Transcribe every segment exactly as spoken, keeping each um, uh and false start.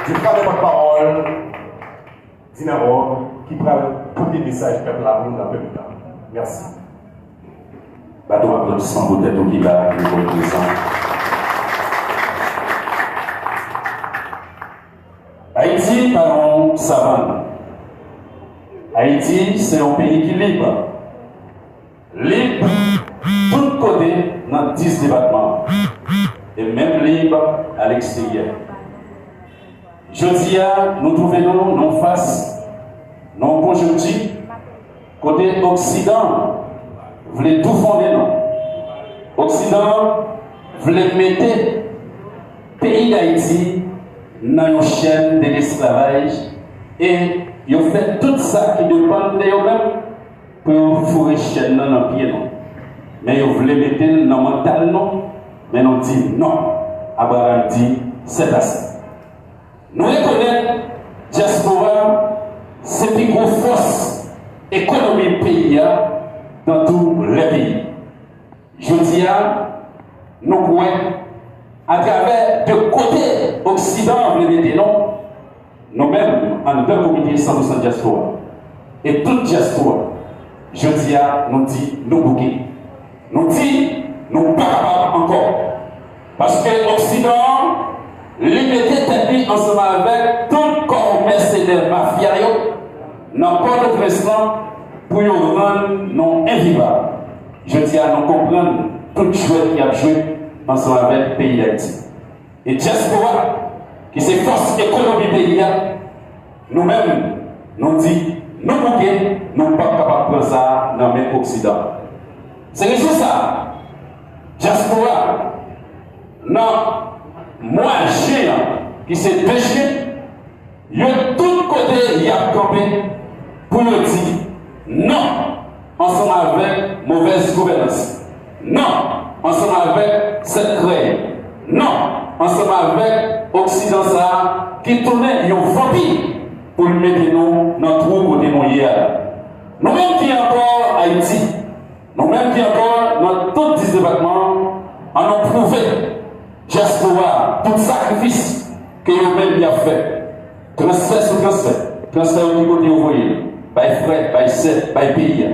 Jiska lè pòtpawòl Dinamo ki pral pote mesaj pèp la pou nou nan pèp la. Mèsi. Bat yon aplodisman pou tèt ou ki la, ki reprezan. Ayiti pa yon savann. Ayiti se yon peyi ki lib. Lib tout kote nan dis depatman. E menm lib aleksteryè. Jodi a, nou twouve nou nan yon fas, nan yon konjonkti kote Oksidan vle toufonnen nou. Oksidan vle mete peyi Dayiti nan yon chèn de lesklavaj e yo fè tout sa ki depann de yo menm pou yo foure chèn nan nan pye nou. Men yo vle mete l nan mantal nou, men nou di non. Abraram di, c'est assez. Nou rekonèt dyaspora se pi gwo fòs ekonomi peyi a dans tous les pays. Jodi a, nou kwè, atravè de kote Oksidan vle mete nou, nou menm, anndan Komite san pou san Dyaspora, e tout dyaspora, jodi a, nou di nou bouke. Nou di nou pa kapab ankò. Paske Oksidan an, li mete tèt li ansanm avèk tout kò mèsenè mafya yo nan Pòtoprens lan pou yo rann nou envivab. Jodi a, nou konprann tout jwèt y ap jwe ansanm avèk peyi Dayiti. E dyaspora, ki se fòs ekonomi peyi a, nou menm, nou di, nou bouke, nou p ap kapab pran sa a nan men Oksidan. Se rezon sa a, dyaspora, nan mwa jen an, ki se de jen, yo tout kote y ap kanpe pou yo di non ansanm avèk movèz gouvènans, non ansanm avèk sèt krèy, non ansanm avèk Oksidan sa a ki tounen yon vanpi pou l mete nou nan twou kote nou ye a la. Nou menm ki ankò Ayiti, nou menm ki ankò nan tout dis depatman an, ann nou pwouve dyaspora a tout sakrifis ke yo menm y ap fè. Transfè sou transfè, transfè yo ki kote yo voye l, bay frè, bay sè, bay peyi a.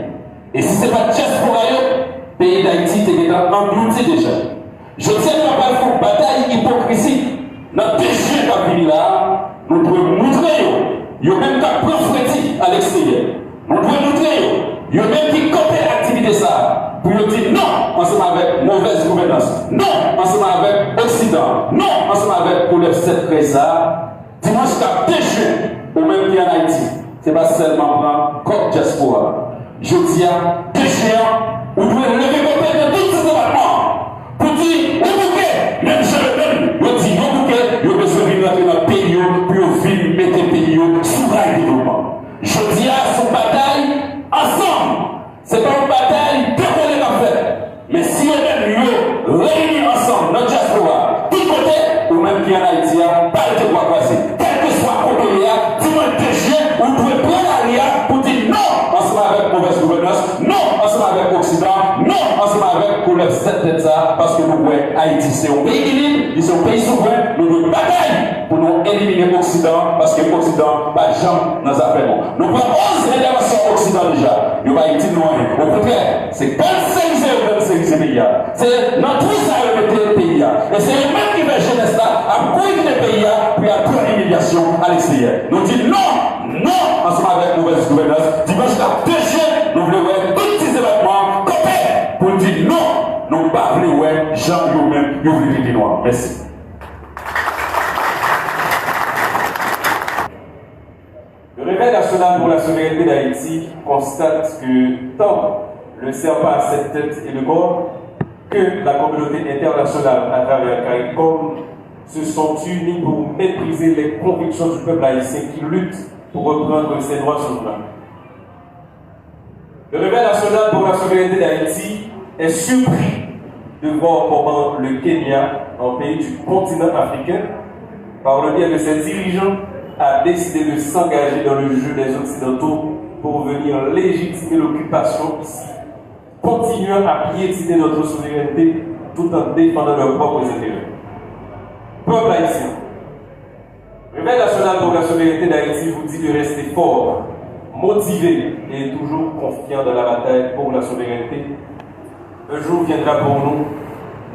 E si se pa t dyaspora yo, peyi Dayiti te gentan anglouti deja. Jodi a, nou pa pral fè yon batay ipokrizi. Nan de jen k ap vini la a, nou dwe moutre yo, yo menm k ap pran fredi aleksteryè, nou dwe moutre yo, yo menm ki kanpe aktivite sa a, pou yo di non ansanm avèk movèz gouvènans, non ansanm avèk Oksidan, non ansanm avèk koulèv sèt krèy sa a. Dimanch k ap de jen, ou menm ki ann Ayiti, se pa sèlman pran kòb dyaspora. Jodi a, de jen an, ou dwe leve kanpe nan tout dis depatman an pou di ou bouke, menm jan yo menm, yo di yo bouke, yo bezwen vin rantre nan peyi yo pou yo vin mete peyi yo sou ray devlopman. Jodi a, se yon batay ansanm. Se pa yon batay de kole k ap fèt. Men si yo menm yo reyini ansanm nan dyaspora, tout kote, ou menm ki ann Ayiti a, pa rete bra kwaze. Kèlkeswa kote w ye a, dimanch de jen, ou dwe pran lari a pou di non ansanm avèk movèz gouvènans, non ansanm avèk Oksidan, non ansanm avèk koulèv sèt tèt sa a, paske nou kwè Ayiti se yon peyi ki lib, li se yon peyi souvren, nou dwe batay pou nou elimine Oksidan, paske Oksidan pa janm nan zafè nou. Nou pran onz entèvansyon Oksidan deja. Yo pa itil nou anyen. Okontrè, se grann serize yo grann serize peyi a. Se nan twou sa yo mete peyi a. E se yo menm ki fè jenès la ap kouri kite peyi a pou y al pran imilyasyon aleksteryè. Nou di non, non ansanm avèk movèz gouvènans. Dimanch k ap de jen, nou vle wè tout dis depatman an kanpe pou l di non. Nou pa vle wè jan yo menm yo vle trete nou an. Mèsi. Le Réveil national pour la souveraineté d'Haïti constate que tant le serpent à sept têtes et le corps que la communauté internationale à travers CARICOM se sont unis pour mépriser les convictions du peuple haïtien qui lutte pour reprendre ses droits souverains. Le Réveil national pour la souveraineté d'Haïti est surpris de voir comment le Kenya, un pays du continent africain, par le biais de ses dirigeants, a décidé de s'engager dans le jeu des Occidentaux pour venir légitimer l'occupation ici, continuant à piétiner notre souveraineté tout en défendant leurs propres intérêts. Peuple haïtien, Réveil La souveraineté d'Haïti vous dit de rester fort, motivé et toujours confiant dans la bataille pour la souveraineté. Un jour viendra pour nous,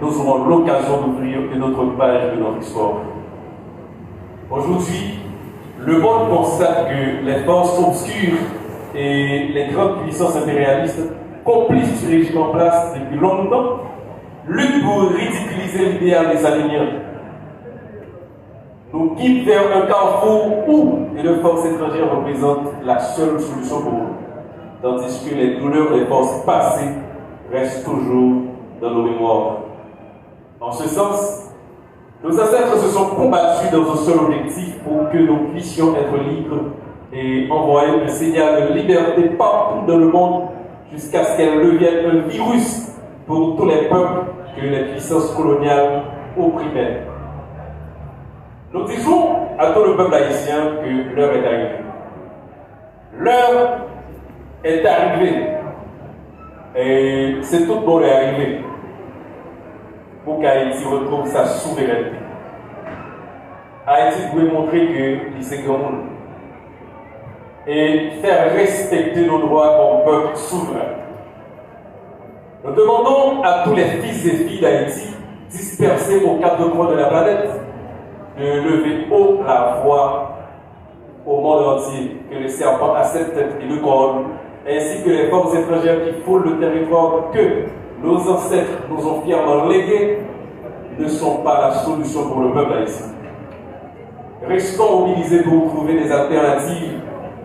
nous aurons l'occasion d'ouvrir une autre page de notre histoire. Aujourd'hui, le monde constate que les forces obscures et les grandes puissances impérialistes, complices du régime en place depuis longtemps, luttent pour ridiculiser l'idéal des Saléniens. Nous guident vers un carrefour où une force étrangère représente la seule solution pour nous, tandis que les douleurs des forces passées restent toujours dans nos mémoires. En ce sens, nos ancêtres se sont combattus dans un seul objectif pour que nous puissions être libres et envoyer un signal de liberté partout dans le monde jusqu'à ce qu'elle devienne un virus pour tous les peuples que les puissances coloniales opprimaient. Nous disons à tout le peuple haïtien que l'heure est arrivée. L'heure est arrivée. E se tout bon lè a rive pou ke Ayiti retwouv sa souverènte. Ayiti dwe montre ke li se granmoun e fè respekte nos droits comme peuple souverain. Nous demandons à tous les fils et filles d'Haïti dispersés aux quatre coins de la planète de lever haut la voix au monde entier que le serpent à sept têtes et deux cornes, ainsi que les forces étrangères qui foulent le territoire que nos ancêtres nous ont fièrement légué, ne sont pas la solution pour le peuple haïtien. Restons mobilisés pour trouver des alternatives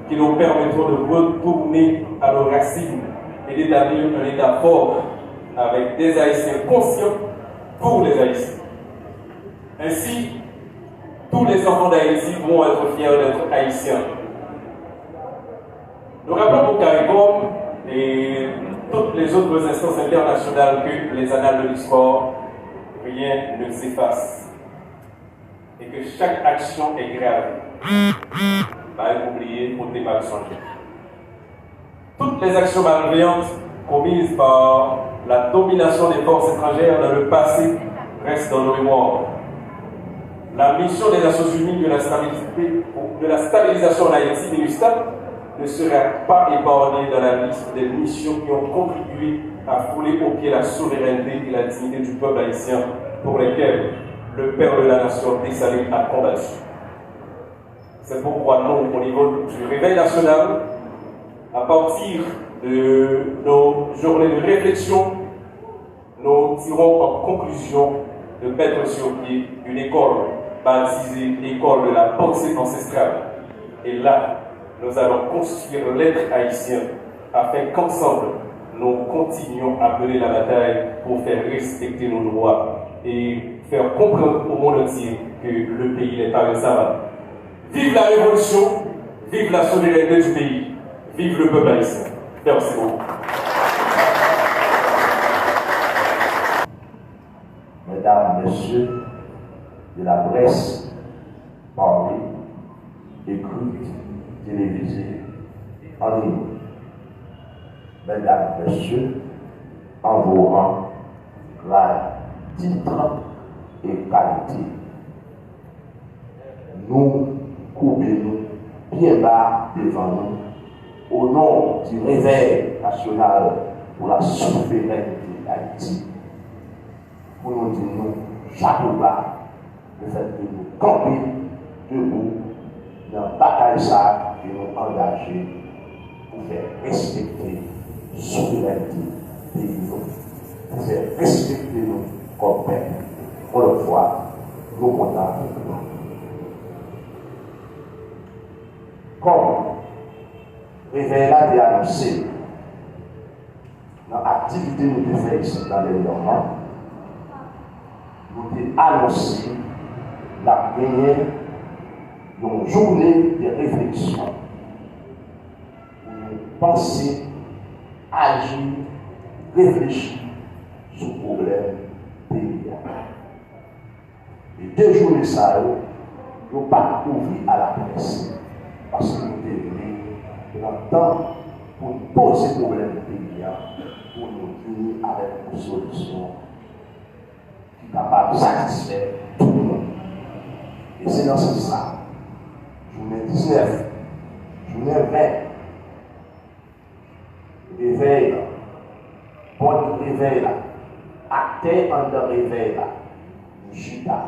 qui nous permettront de retourner à nos racines et d'établir un État fort avec des Haïtiens conscients pour les Haïtiens. Ainsi, tous les enfants d'Haïti pourront être fiers d'être Haïtiens. Nous rappelons pour CARICOM et toutes les autres instances internationales que les annales de l'histoire, rien ne s'efface et que chaque action est gravée. Pa oubliye, pote mal sonje. Toutes les actions malveillantes commises par la domination des forces étrangères dans le passé restent dans nos mémoires. La mission des Nations Unies de la stabilité, de la stabilisation en Haïti, MINUSTAH, ne sera pas épargnée dans la liste des missions qui ont contribué à fouler aux pieds la souveraineté et la dignité du peuple haïtien pour lesquelles le père de la nation, Dessalines, a combattu. C'est pourquoi nous, au niveau du Réveil national, à partir de nos journées de réflexion, nous tirons en conclusion de mettre sur pied une école baptisée l'école de la pensée ancestrale. Et là, nous allons construire l'être haïtien afin qu'ensemble, nous continuions à mener la bataille pour faire respecter nos droits et faire comprendre au monde entier que le pays n'est pas une savane. Vive la révolution, vive la souveraineté du pays, vive le peuple haïtien. Merci beaucoup. Mesdames, Messieurs de la presse, parlée, écrite, télévisée, en ligne. Mesdames, Messieurs, en vos rangs, grade, titres et qualités. Nou koube nou byen ba devan nou, au nom du Réveil National pour la Souveraineté d'Haïti, pou nou di nou chapo ba lefètke nou kanpe debou nan batay sa a ke nou angaje pou fè respekte souverènte peyi nou, pou fè respekte nou kòm pèp. Yon lòt fwa, nou kontan avèk nou. Kòm Réveil la te anonse nan aktivite nou te fè isit nan dènyèman, nou te anonse n ap genyen yon jounen de refleksyon pou nou panse, aji, reflechi sou pwoblèm peyi a. E de jounen sa yo, yo pa t ouvri a laprès, paske nou te vle pran tan pou n poze pwoblèm peyi a, pou nou vini avèk yon solisyon ki kapab satisfè tout moun. E se nan sans sa, jounen diznèf, jounen ven, revèy la, pòt revèy la, aktè anndan revèy la, nou chita,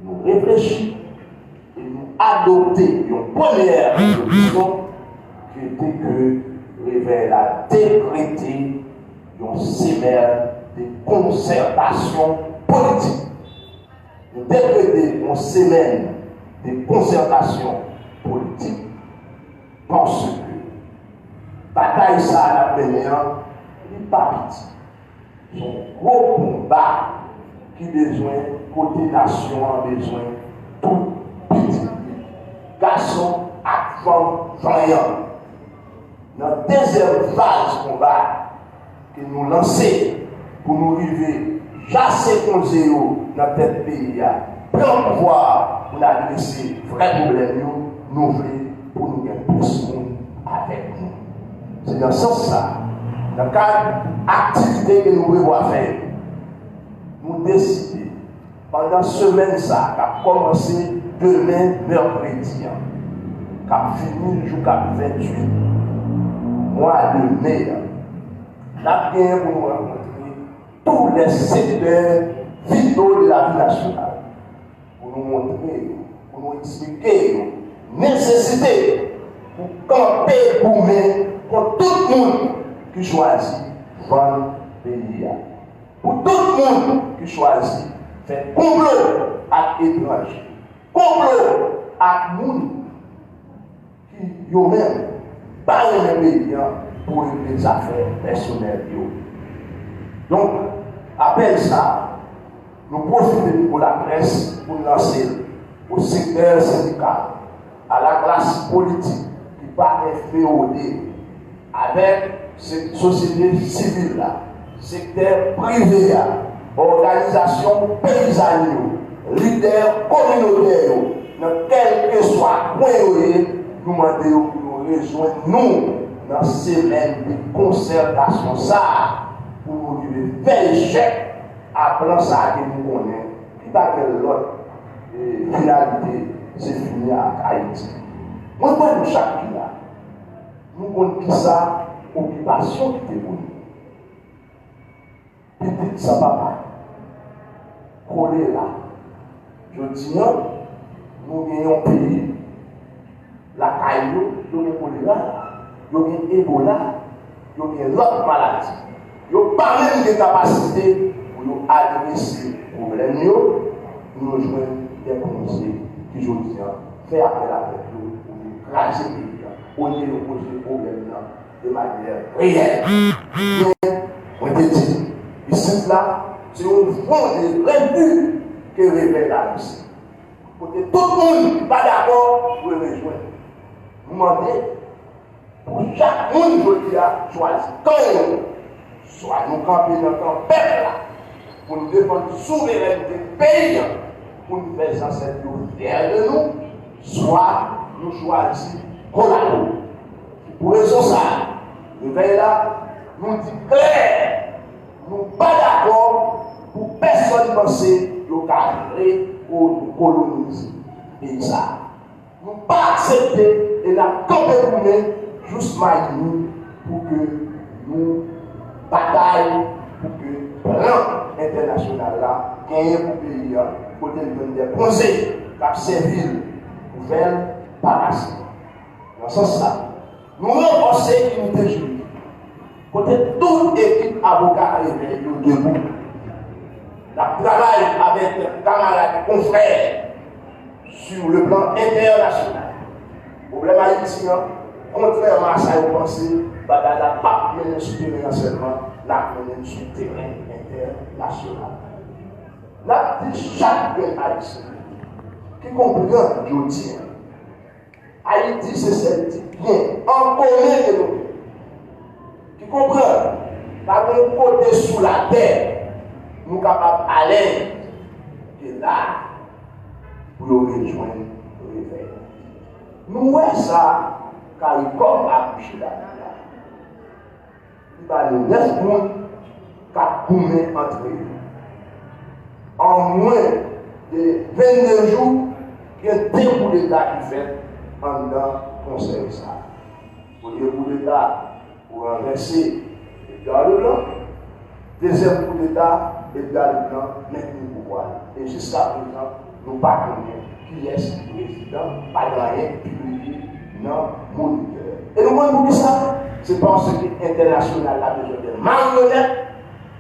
nou reflechi e nou adopte yon premyè rezolisyon ki te ke revèy la dekrete yon semèn de konsètasyon politik. Nou dekrete yon semèn de konsètasyon politik paske batay sa a n ap mennen an, li pa piti. Se yon gwo konba ki bezwen, kote nasyon an bezwen tout pitit li, gason ak fanm vanyan. Nan dezyèm faz konba ke nou lanse pou nou rive chase konze yo nan tèt peyi a, pran pouvwa a pou n adrese vrè pwoblèm yo, nou vle pou nou gen plis moun avèk nou. Se nan sans sa, nan kad aktivite ke nou prevwa fè yo, nou deside pandan semèn sa a k ap kòmanse demen mèkredi an, k ap fini jou k ap venntuit mwa de me an, n ap genyen pou nou rankontre tous les secteurs vitaux de la vie nationale, pou nou montre yo, pou nou eksplike yo nesesite pou kanpe goumen kont tout moun ki chwazi vann peyi a. Pou tout moun ki chwazi fè konplo ak etranje, konplo ak moun ki yo menm pa renmen peyi an pou regle zafè pèsonèl yo. Donk, apèl sa a, nou pwofite nivo laprès pou n lanse l o sektè sendikal, a la klas politik ki pa enfewode, avèk se-, sosyete sivil la, sektè prive a, òganizasyon peyizàn yo, lidè kominotè yo, nan kèlkeswa kwen yo ye, nou mande yo pou yo rejwenn nou nan semèn de konsètasyon sa a, pou nou rive fè echèk a plan sa a ke nou konnen ki pa gen lòt, e, finalite, se fini ak Ayiti. Mwen kwè nou chak ki la, nou konn kisa okipasyon kite pou nou. Pitit san papa, kolera. Jodi a, nou gen yon peyi lakay yo, yo gen kolera, yo gen ebola, yo gen lòt maladi. Yo pa menm gen kapasite pou yo adrese pwoblèm yo, pou yo jwenn de konze ki jodi a fè apèl avèk yo pou yo kraze peyi a, olye yo poze pwoblèm nan de manyè reyèl. Men, mwen te di, isit la, se yon fwon de repi ke revèy la lanse. Kote tout moun ki pa dakò dwe rejwenn. Nou mande pou chak moun jodi a chwazi kan yo. Swa nou kanpe nan kan pèp la pou n defann souverènte peyi a, pou n fè zansèt yo fyè de nou, swa nou chwazi kolabo. Pou rezon sa a, revèy la, nou di klè, nou pa dakò pou pèsonn panse yo ka rekolonize peyi sa a. Nou pa aksepte e n ap kanpe goumen jous may nou pou ke nou batay pou ke plan entènasyonal la genyen pou peyi a, kote l jwenn de konze k ap sèvi l pou fè l pa pase. Nan sans sa, nou ranfòse inite jiridik, kote tout ekip avoka revèy yo debou. N ap travay avèk kanmarad, konfrè, sur le plan entènasyonal. Pwoblèm Ayiti an, kontrèman a sa yo panse, bagay la p ap mennen sou teren an sèlman, l ap mennen sou teren entènasyonal. N ap di chak grenn Ayisyen ki konprann jodi a, Ayiti se sèl ti byen an komen ke nou gen. Ki konprann, pa gen yon kote sou latè nou kapab ale ke la pou yo rejwenn revèy. Nou wè sa Karikòm akouche la. Li ba nou nèf moun k ap goumen antre yo. An mwen de vennde jou, gen de koudeta ki fèt anndan konsèy sa a. Premye koudeta pou ranvèse Edgar Leblanc, dezyèm koudeta, Edgar Leblanc mentni pouvwa l. E jiska prezan, nou pa konnen kiyès ki prezidan, pa gen anyen ki pibliye nan Monitè. E nou konn poukisa? Se paske entènasyonal la bezwen de maryonèt,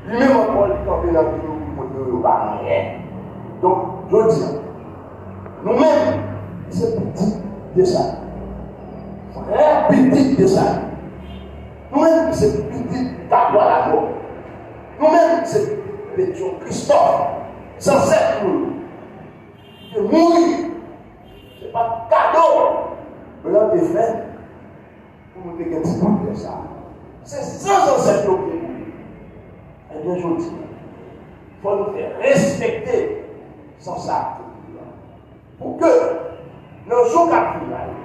li menm ankò, li kanpe nan do yo pou l montre yo yo pa anyen. Donk, jodi a, nou menm ki se pitit Desalin, vrè pitit Desalin, nou menm ki se pitit Kapwa Lamò, nou menm ki se Petyon Kristòf, zansèt nou yo, ki te mouri, se pa t kado blan te fè n pou nou te gen ti bout tè sa a. Se san zansèt yo ki te mouri. Ebyen, jodi a, fò nou fè respekte san sa a ki te mouri an. Pou ke, nan jou k ap vini la yo,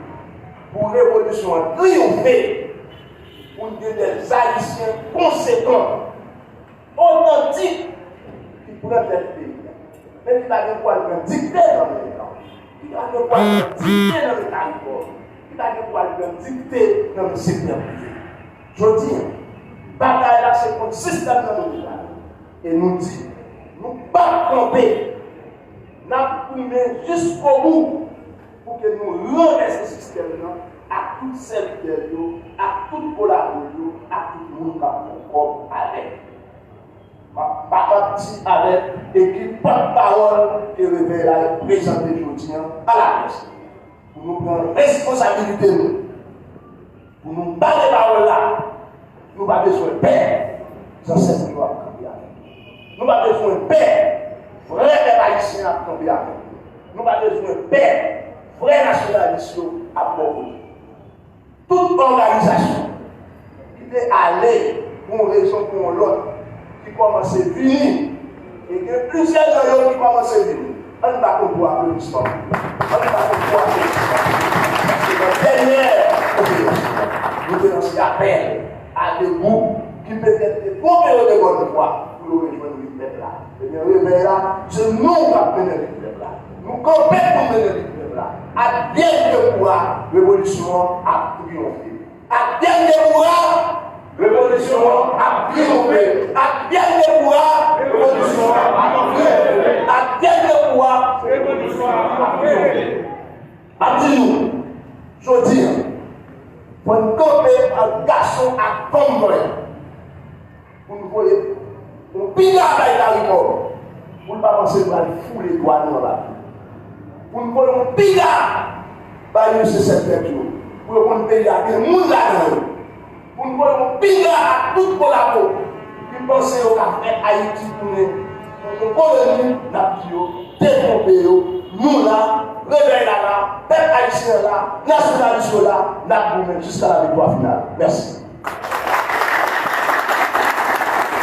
pou revolisyon an triyonfe, pou n gen dè Ayisyen konsekan, otantik ki pran tèt peyi a, men ki pa gen pou al pran dikte nan men blan, ki pa gen pou al pran dikte nan men karikòm, ki pa gen pou al pran dikte nan men sektè prive. Jodi a, batay la se kont sistèm nan nou genyen. E nou di, nou p ap kanpe, n ap goumen jiskobou pou ke nou ranvèse sistèm nan ak tout sèvitè l yo, ak tout kolabo l yo, ak tout moun k ap pran kòb avè l. M ap, m ap di avèk ekip pòtpawòl ke Revèy la reprezante jodi a, alaprès, pou nou pran responsabilite nou, pou nou bare pawòl la. Nou pa bezwen pè, zansèt nou yo ap kanpe avèk nou. Nou pa bezwen pè, vrè pèp ayisyen ap kanpe avèk nou. Nou pa bezwen pè, vrè nasyonalis yo ap bò kote. Tout òganizasyon ki te ale pou yon rezon pou yon lòt, ki kòmanse vini, e gen plizyè nan yo ki kòmanse vini. Ann bat yon gwo aplodisman pou yo. Ann bat yon gwo aplodisman pou yo. Paske nan dènyè konferans nou, nou te lanse apèl a de gwoup ki petèt te twonpe yo de bòn vwa pou yo rejwenn lit pèp la. Ebyen, Revèy la, se nou k ap mennen lit pèp la. Nou kanpe pou mennen lit pèp la. Advienne que pourra, revolisyon an ap triyonfe. Advienne que pourra, revolisyon an ap triyonfe. Advienne que pourra, revolisyon an ap triyonfe. Advienne que pourra, revolisyon an ap triyonfe. M ap di nou, jodi a, fò n kanpe an gason ak fanm vrè, pou n voye yon piga bay karikòm, pou l pa panse l pral foule dwa nou anba pye. Pou n voye yon piga bay mesye sèt tèt yo, pou yo konn peyi a gen moun ladan yo. Pou n voye yon piga ak tout kolabo ki panse yo ka fè Ayiti tounen yon koloni, n ap di yo, detwonpe yo, nou la, Revèy la la, pèp ayisyen an la, nasyonalis yo la, n ap goumen jiska laviktwa final. Mèsi.